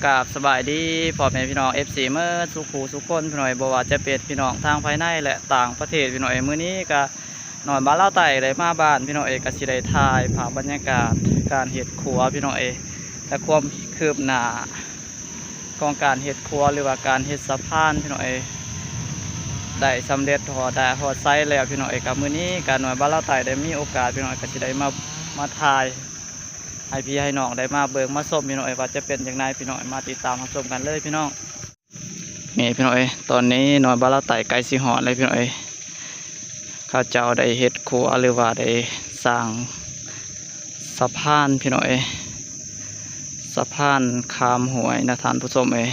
ກາບສະບາຍດີພໍ່ແມ່ພີ່ນ້ອງ ເອັຟຊີ ເໝິດສູ່ຄູ່ສູ່ຄົນ ພີ່ນ້ອງເອີຍ ບໍ່ວ່າຈະເປັນພີ່ນ້ອງທາງພາຍໃນ ແລະ ຕ່າງປະເທດ ພີ່ນ້ອງເອີຍ. ມື້ນີ້ກະນ້ອຍບ່າວລາວໃຕ້ໄດ້ມາບ້ານ ພີ່ນ້ອງເອີຍ ກະຊິໄດ້ຖ່າຍພາບບັນຍາກາດການເຮັດຂົວ ພີ່ນ້ອງເອີຍ ແລະ ຄວາມຄືບໜ້າຂອງການເຮັດຂົວ ຫຼືວ່າການເຮັດສະພານ ພີ່ນ້ອງເອີຍ ໄດ້ສຳເລັດຮອດ ໄດ້ຮອດໄຊແລ້ວ ພີ່ນ້ອງເອີຍ. ກະມື້ນີ້ກະນ້ອຍບ່າວລາວໃຕ້ໄດ້ມີໂອກາດ ພີ່ນ້ອງເອີຍ ກະຊິໄດ້ມາ ມາຖ່າຍ ໃຫ້ພີ່ໃຫ້ນ້ອງໄດ້ມາເບິ່ງມາຊົມ ພີ່ນ້ອງເອີຍ ວ່າຈະເປັນຈັ່ງໃດ ພີ່ນ້ອງເອີຍ ມາຕິດຕາມຮັບຊົມກັນເລີຍ ພີ່ນ້ອງ. ນີ້ ພີ່ນ້ອງເອີຍ ຕອນນີ້ນ້ອຍບ່າວລາວໃຕ້ໃກ້ຊິຮອດແລ້ວ ພີ່ນ້ອງເອີຍ. ເຂົາເຈົ້າໄດ້ເຮັດຂົວ ຫຼືວ່າໄດ້ສ້າງສະພານ ພີ່ນ້ອງເອີຍ ສະພານຂ້າມຫ້ວຍນະ ທ່ານຜູ້ຊົມເອີຍ.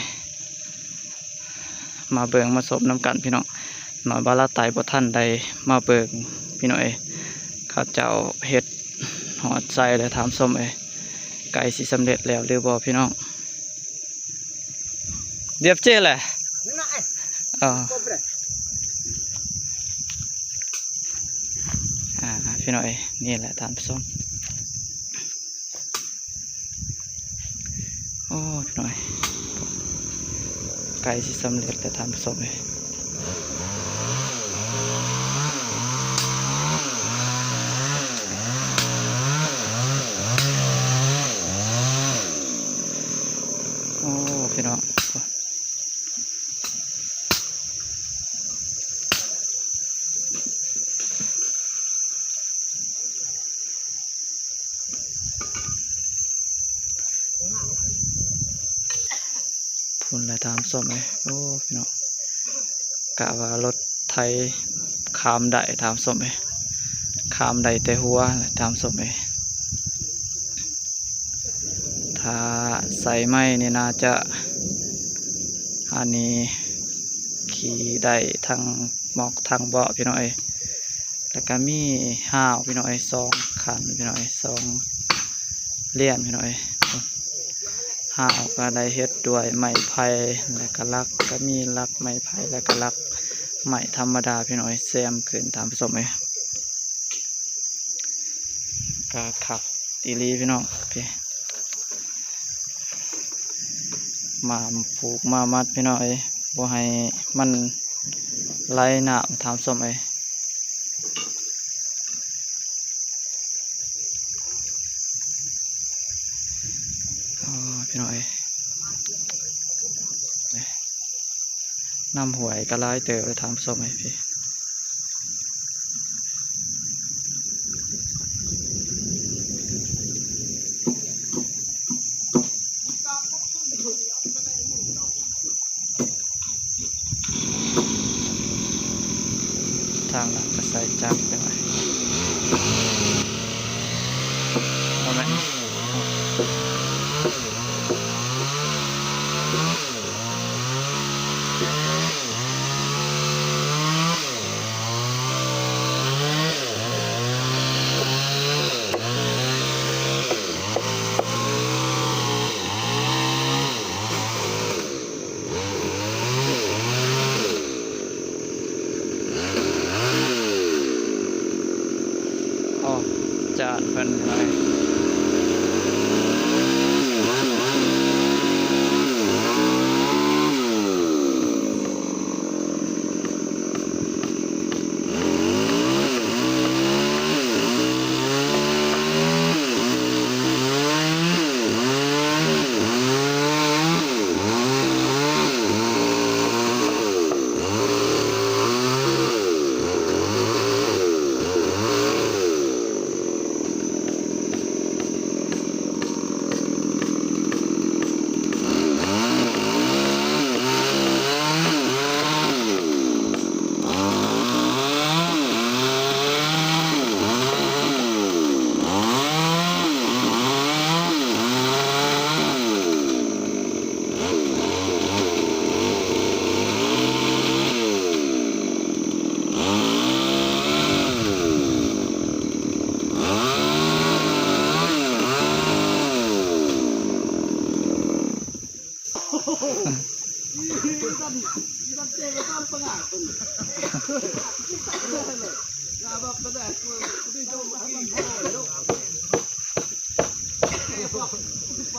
ມາເບິ່ງມາຊົມນຳກັນ ພີ່ນ້ອງ. ນ້ອຍບ່າວລາວໃຕ້ບໍ່ທັນໄດ້ມາເບິ່ງ ພີ່ນ້ອງເອີຍ ເຂົາເຈົ້າເຮັດຮອດໄຊແລ້ວ ທ່ານຜູ້ຊົມເອີຍ. ໃກ້ຊິສຳເລັດແລ້ວຫຼືບໍ່ ພີ່ນ້ອງ? ເດຍວເຈແຫຼະ ເອີ ອ່າ ພີ່ນ້ອງເອີຍ ນີ້ແຫຼະ ທ່ານຜູ້ຊົມ. ໂອ້ ພີ່ນ້ອງເອີຍ ໃກ້ຊິສຳເລັດແລ້ວ ທ່ານຜູ້ຊົມເອີຍ. ໂອ້ ພີ່ນ້ອງ ພຸ້ນແຫຼະທ່ານຜູ້ຊົມເອີຍ. ໂອ້ ພີ່ນ້ອງ ກະວ່າລົດໄຖຂ້າມໄດ້ທ່ານຜູ້ຊົມເອີຍ ຂ້າມໄດ້ແຕ່ຫົວແຫຼະທ່ານຜູ້ຊົມເອີຍ. ຖ້າໃສ່ໄມ້ນີ້ໜ້າຈະ ອັນນີ້ ຂີ່ໄດ້ທັງໝອກທັງເບາະ ພີ່ນ້ອງເອີຍ. ແລ້ວກະມີຮາວ ພີ່ນ້ອງເອີຍ ສອງຄັນ ພີ່ນ້ອງເອີຍ ສອງລຽນ ພີ່ນ້ອງເອີຍ. ຮາວກະໄດ້ເຮັດດ້ວຍໄມ້ໄຜ່ ແລ້ວກະຫຼັກກະມີຫຼັກໄມ້ໄຜ່ ແລ້ວກະຫຼັກໄມ້ທຳມະດາ ພີ່ນ້ອງເອີຍ ແຊມຂຶ້ນ ທ່ານຜູ້ຊົມເອີຍ. ກະຄັກອີ່ຫຼີ ພີ່ນ້ອງ ມາຜູກມາມັດ ພີ່ນ້ອງເອີຍ ບໍ່ໃຫ້ມັນໄຫຼນ້ຳ ທ່ານຜູ້ຊົມເອີຍ. ອໍ ພີ່ນ້ອງເອີຍ ນ້ຳຫ້ວຍກະຫຼາຍເຕີບເລີຍທ່ານຜູ້ຊົມເອີຍ. ທາງນັ້ນກະໃສ່ຈັກໄປໄວ້ ບໍ່ແມ່ນ. ອໍ ຈານເພິ່ນ ພີ່ນ້ອງເອີຍ.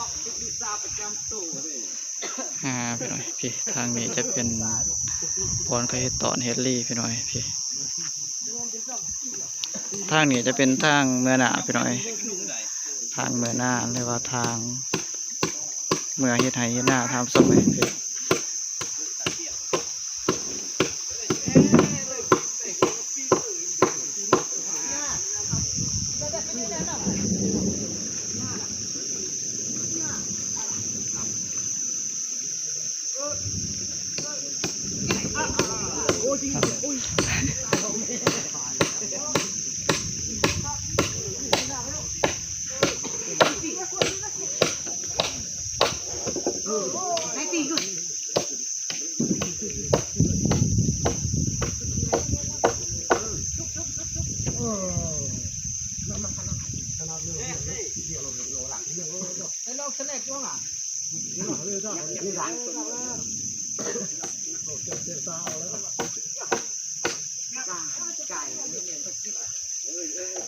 ອ່າ ພີ່ນ້ອງ ພີ່ ທາງນີ້ຈະເປັນບ່ອນເຂົາເຮັດຕອນເຮັດລີ ພີ່ນ້ອງ ພີ່ ທາງນີ້ຈະເປັນທາງເມືອນາ ພີ່ນ້ອງ ທາງເມືອນາ ຫຼືວ່າທາງເມືອເຮັດໄຮ່ເຮັດນາ ທ່ານຜູ້ຊົມເອີຍ ພີ່.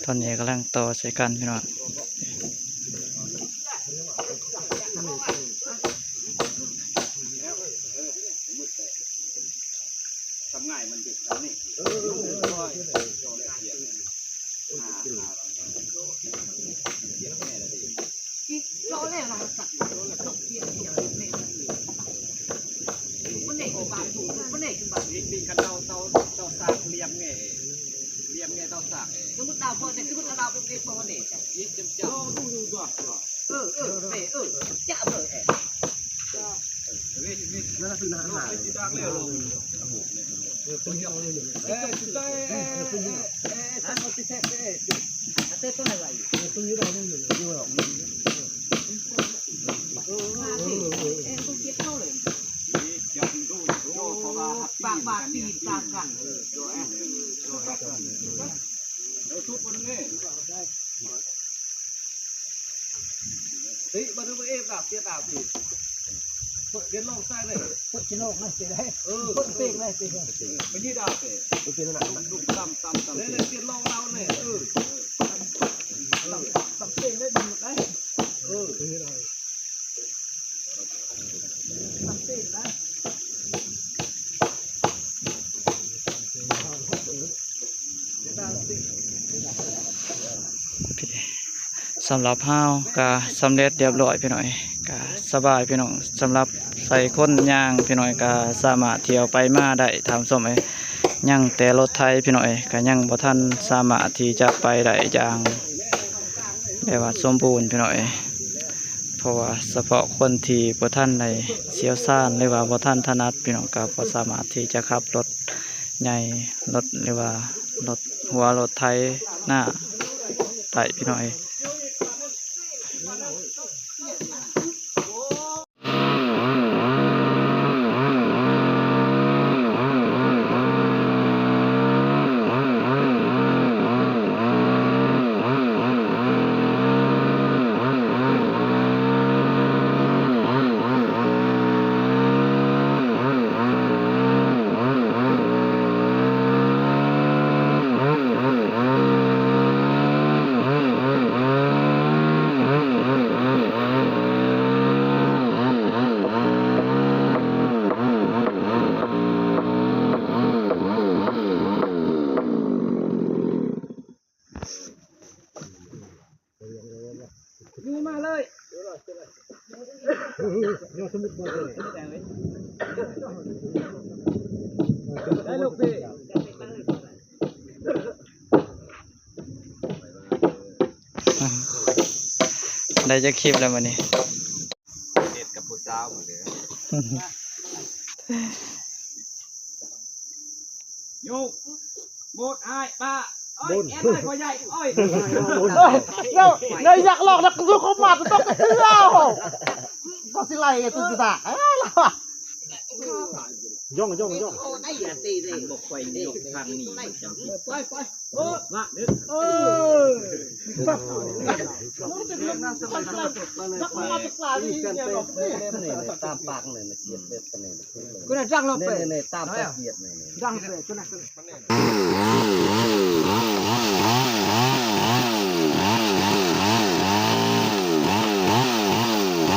ຕອນນີ້ກຳລັງຕໍ່ໃສ່ກັນ ພີ່ນ້ອງ. ຕິ ມາດູເອຟດາບ ເສຍດາບອີກ ເປີດ ດຽວລອງໃສ່ເລີຍ ເປີດຊິລອງໃຫ້ເສຍໄດ້ ເອີ ເປີດເພງໄດ້ເສຍໄດ້ ເອີ ໄປຍິດດາບເດ້ ເປັນນັ້ນ ດຸ່ມໆ ຕຳໆ ເລີຍ ດຽວລອງເອົາເລີຍ ເອີ ຕຳເພງໄດ້ດີໄດ້ ເອີ ສຳລັບເຮົາກະສຳເລັດຮຽບຮ້ອຍພີ່ນ້ອງ ກະສະບາຍພີ່ນ້ອງ. ສຳລັບໃສ່ຄົນຍ່າງພີ່ນ້ອງ ກະສາມາດທ່ຽວໄປມາໄດ້ທ່ານຜູ້ຊົມເອີຍ. ຍັງແຕ່ລົດໄຖພີ່ນ້ອງ ກະຍັງບໍ່ທັນສາມາດທີ່ຈະໄປໄດ້ຢ່າງແບບວ່າສົມບູນພີ່ນ້ອງ ເພາະວ່າສະເພາະຄົນທີ່ບໍ່ທັນໄດ້ຊ່ຽວຊານ ຫຼືວ່າບໍ່ທັນຖະໜັດພີ່ນ້ອງ ກໍບໍ່ສາມາດທີ່ຈະຂັບລົດໃຫຍ່ ລົດ ຫຼືວ່າລົດຫົວລົດໄຖນາໄດ້ພີ່ນ້ອງເອີຍ.ໄດ້ຈັກຄລິບແລ້ວມື້ນີ້? ເຮັດກັບຜູ້ສາວໝົດເລີຍ ໂຍກ ໂບດອ້າຍປ້າ ໂອ້ຍ ແອນເອີຍ ພໍ່ໃຫຍ່ ໂອ້ຍ ເອີຍ ເອີຍ ຢາກລອກນັກສູ້ເຂົ້າມາ ຕ້ອງກະເທື່ອ ກໍຊິໄລ່ຕຸຕາ ເອີຍ ລາວ ຍ່ອງ ຍ່ອງ ຍ່ອງ ບໍ່ຄ່ອຍຍົກທາງນີ້ ໄປ ໄປ ເອີ ວ່າ ເອີ ເອີ ຕາມປາກນີ້ ມັນຈຽບແບບນີ້ ຄືນັ້ນຈັກລອບໄປ ນີ້ ຕາມປາກຈຽບນີ້ ດັງແບບນັ້ນ.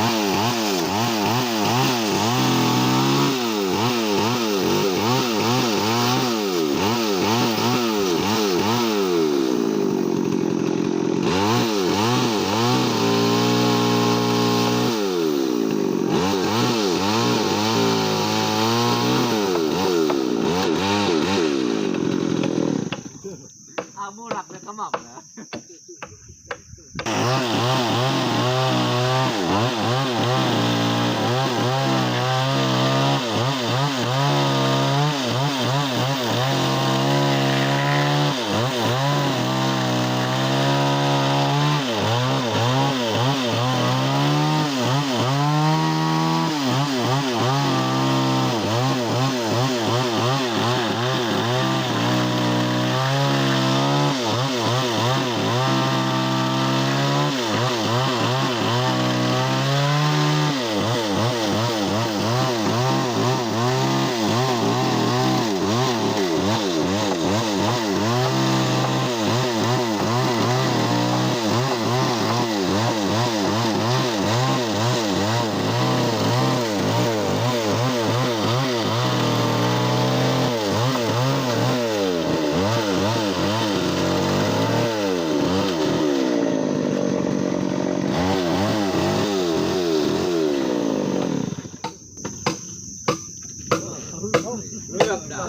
ເລືອກດາວ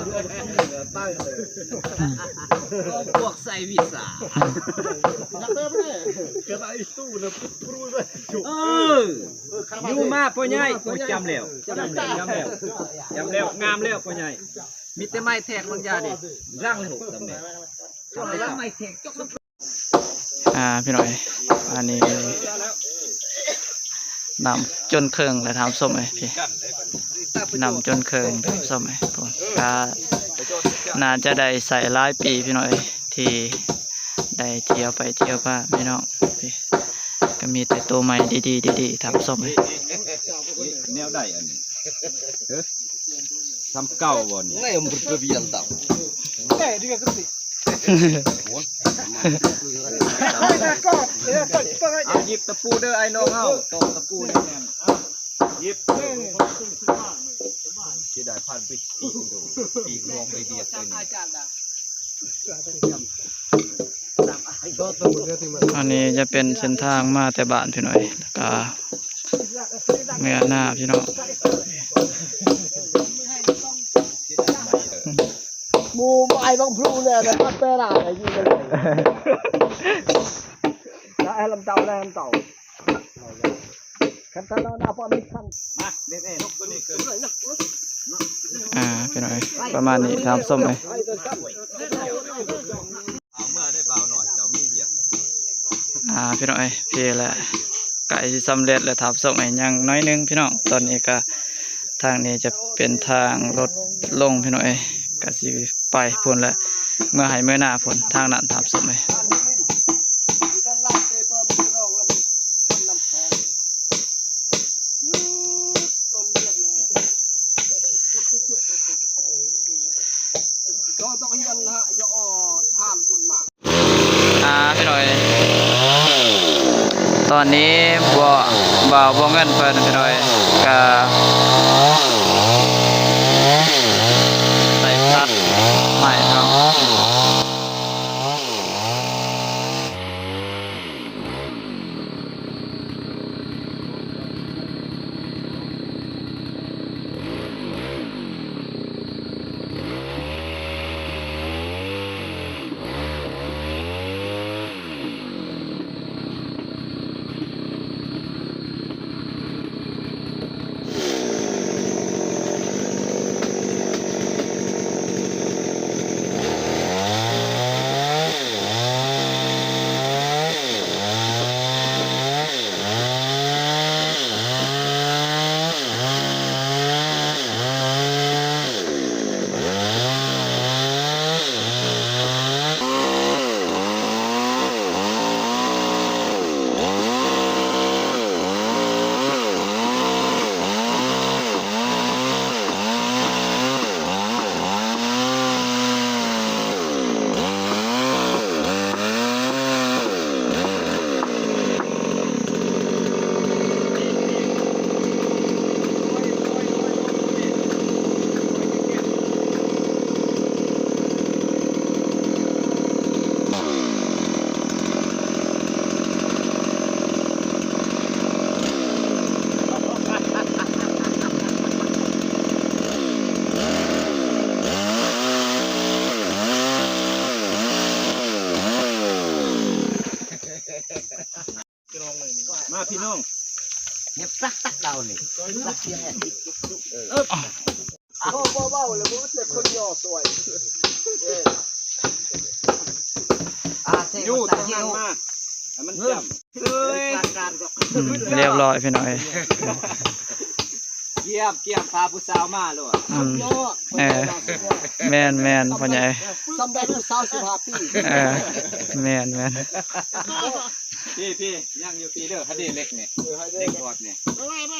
ພວກໃສ່ວິຊາ ເອີ ຢູ່ມາພໍ່ໃຫຍ່ ໂອ້ຍ ຈຳແລ້ວ ຈຳແລ້ວ ຈຳແລ້ວ ງາມແລ້ວພໍ່ໃຫຍ່ ມີແຕ່ໄມ້ແທກມັນຢາເດ້ ລັງແລ້ວ ຕຳແໜ່ງ ໄມ້ແທກ ອ່າ ພີ່ນ້ອງເອີຍ ອັນນີ້ນ້ຳຈົນເຄິ່ງແລ້ວທ່ານຜູ້ຊົມເອີຍ ພີ່ ນ້ຳຈົນເຄິ່ງທ່ານຜູ້ຊົມເອີຍ ກະໜ້າຈະໄດ້ໃຊ້ຫຼາຍປີພີ່ນ້ອງເອີຍ ທີ່ໄດ້ທ່ຽວໄປທ່ຽວມາພີ່ນ້ອງ ກະມີແຕ່ໂຕໃໝ່ດີໆ ທ່ານຜູ້ຊົມເອີຍ ແນວໃດອັນນີ້ ເອີ ສ່ຳເກົ່າບໍ່ນີ້ ເອົາ ຫຍິບຕະປູເດີ ອ້າຍນ້ອງເຮົາ ຕອກຕະປູແໜ້ນໆ ເອົາ ຫຍິບ ເສຍດາຍພາດໄປປີກໂດ ປີກລວງໄປບຽດເລີຍນີ້ ອັນນີ້ຈະເປັນເສັ້ນທາງມາແຕ່ບ້ານພີ່ນ້ອງເອີຍ ແລ້ວກະເມືອນາພີ່ນ້ອງ ໝູ່ໄມ້ບັງພລູແຫຼະ ແຕ່ມັນແປລາຍຢູ່ເລີຍ ລະແອລຳເຕົາ ແລລຳເຕົາ ຄັນຕະນອນເອົາປອນນີ້ຄັນ ມາ ເນໆ ນົກໂຕນີ້ຂຶ້ນ ອ່າ ພີ່ນ້ອງເອີຍ ປະມານນີ້ທ່ານຜູ້ຊົມເອີຍ ເອົາເມືອໄດ້ບ່າວນ້ອຍ ເຈົ້າມີວຽກ ອ່າ ພີ່ນ້ອງເອີຍ ພີ້ແຫຼະ ໃກ້ຊິສຳເລັດແລ້ວທ່ານຜູ້ຊົມເອີຍ ຍັງໜ້ອຍໜຶ່ງພີ່ນ້ອງ ຕອນນີ້ກະ ທາງນີ້ຈະເປັນທາງລົດລົງພີ່ນ້ອງເອີຍ ກະຊິໄປພຸ້ນແຫຼະ ເມືອໄຮ່ເມືອນາພຸ້ນ ທາງນັ້ນທ່ານຜູ້ຊົມເອີຍ ອ່າ ພີ່ນ້ອງເອີຍ ຕອນນີ້ບໍ່ ບ່າວບໍ່ເງິນເພິ່ນພີ່ນ້ອງເອີຍ ກະໃສ່ຕັດໄມ້ເນາະ ມາພີ່ນ້ອງ ຍັງຕັກຕັກດາວນີ້ ຕັກເສຍງແອດ ເອີ ບໍ່ ບໍ່ເວົ້າແລ້ວ ບໍ່ເຈັບຄົນຍໍຊ່ວຍ ເອີ ອ່າ ເຊ ຢູ່ ມາໃສ່ ທາງນັ້ນມາ ໃຫ້ມັນຈ້ຳ ເອີຍ ອືມ ຮຽບຮ້ອຍພີ່ນ້ອງເອີຍ ກຽມ ກຽມ ພາຜູ້ສາວມາໂລດ ອືມ ເອີ ແມ່ນໆ ພໍ່ໃຫຍ່ ສ່ຳໄດ້ຜູ້ສາວສິບຫ້າປີ ເອີ ແມ່ນໆ ພີ້ໆ ຍັງຢູ່ພີ້ເດີ ຫາເດເລັກນີ້ ເອີ ເດັກບອດນີ້ ມາ ມາ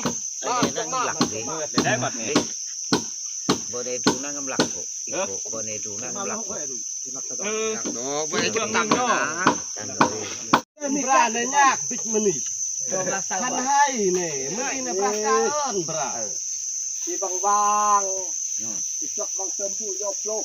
ມາ ເມີດເລີຍໄດ໋ບັດນີ້ ບໍ່ໄດ້ດູນາງນຳຫຼັກໂພດ ເອີ ບໍ່ໄດ້ດູນາງນຳຫຼັກໂພດ ເອີ ບໍ່ໄດ້ຈົນຕັງເນາະ ບຣານຍາກປິດມະນີ ຄັນໃຫ້ນີ້ ມື້ນີ້ບຣາກາເອີ້ນບຣາ ເອີ ຊິບາງໆ ຊິຈອກບາງເຕີມຢູ່ຍອບໂລກ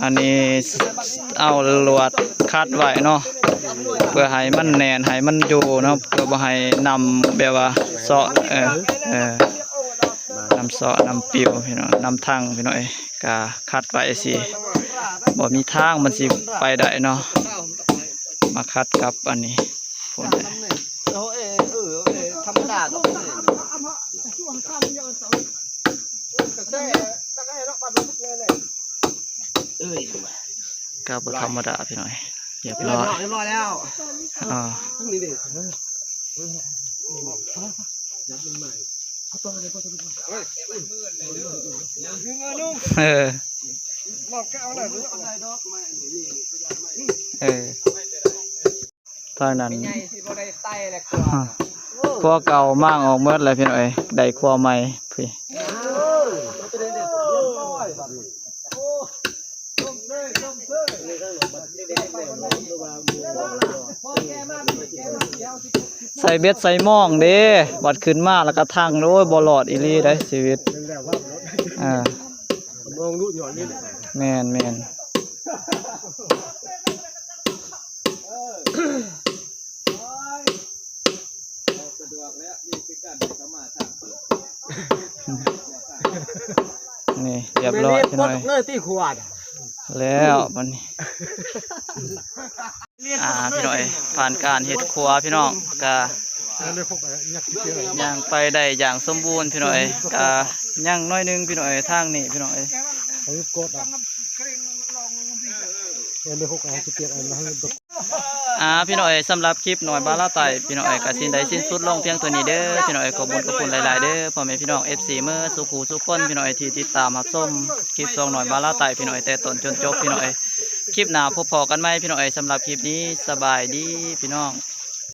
ອັນນີ້ເອົາລວດຂັດໄວ້ເນາະ ເພື່ອໃຫ້ມັນແໜ້ນ ໃຫ້ມັນຢູ່ເນາະ ເພື່ອບໍ່ໃຫ້ນ້ຳແບບວ່າເຊາະ ເອີ ເອີ ນ້ຳເຊາະ ນ້ຳປິວພີ່ນ້ອງ ນ້ຳທັງພີ່ນ້ອງເອີຍ ກະຂັດໄວ້ຊີ້ ບໍ່ມີທາງມັນຊິໄປໄດ້ເນາະ ມາຂັດກັບອັນນີ້ພຸ້ນແຫຼະ. ກໍບໍ່ທຳມະດາພີ່ນ້ອງ ຮຽບຮ້ອຍ ຮຽບຮ້ອຍແລ້ວ ອ່າ ເອີ ເອີ ທາງນັ້ນ ຄົວເກົ່າມ້າງອອກໝົດແລ້ວພີ່ນ້ອງເອີຍ ໄດ້ຄົວໃໝ່ພຸ້ນ. ໃສ່ເບັດໃສ່ມອງເດ້ ບັດຂຶ້ນມາແລ້ວກະທັງ ໂອ້ຍ ບໍ່ລອດອີ່ຫຼີໄດ໋ຊີວິດ ອ່າ ແມ່ນໆ. ນີ້ຮຽບຮ້ອຍພີ່ນ້ອງເອີຍ ເລີຍຕິຂວດ ແລ້ວບັດນີ້ ອ່າ ພີ່ນ້ອງເອີຍ ຜ່ານການເຮັດຄົວພີ່ນ້ອງ ກະຍ່າງໄປໄດ້ຢ່າງສົມບູນພີ່ນ້ອງເອີຍ ກະຍັງໜ້ອຍໜຶ່ງພີ່ນ້ອງເອີຍ ທາງນີ້ພີ່ນ້ອງເອີຍ. ອ່າ ພີ່ນ້ອງເອີຍ ສຳລັບຄລິບນ້ອຍບ່າວລາວໃຕ້ພີ່ນ້ອງເອີຍ ກະສິ້ນໄດ້ສິ້ນສຸດລົງພຽງເທົ່ານີ້ເດີພີ່ນ້ອງເອີຍ. ຂອບຄຸນຂອບຄຸນຫຼາຍໆເດີ ພໍ່ແມ່ພີ່ນ້ອງ ເອັຟຊີ ເໝິດສູ່ຄູ່ສູ່ຄົນພີ່ນ້ອງເອີຍ ທີ່ຕິດຕາມຮັບຊົມຄລິບຊ່ອງນ້ອຍບ່າວລາວໃຕ້ພີ່ນ້ອງເອີຍ ແຕ່ຕົ້ນຈົນຈົບພີ່ນ້ອງເອີຍ. ຄລິບໜ້າພົບພໍ້ກັນໃໝ່ພີ່ນ້ອງເອີຍ ສຳລັບຄລິບນີ້ສະບາຍດີພີ່ນ້ອງ.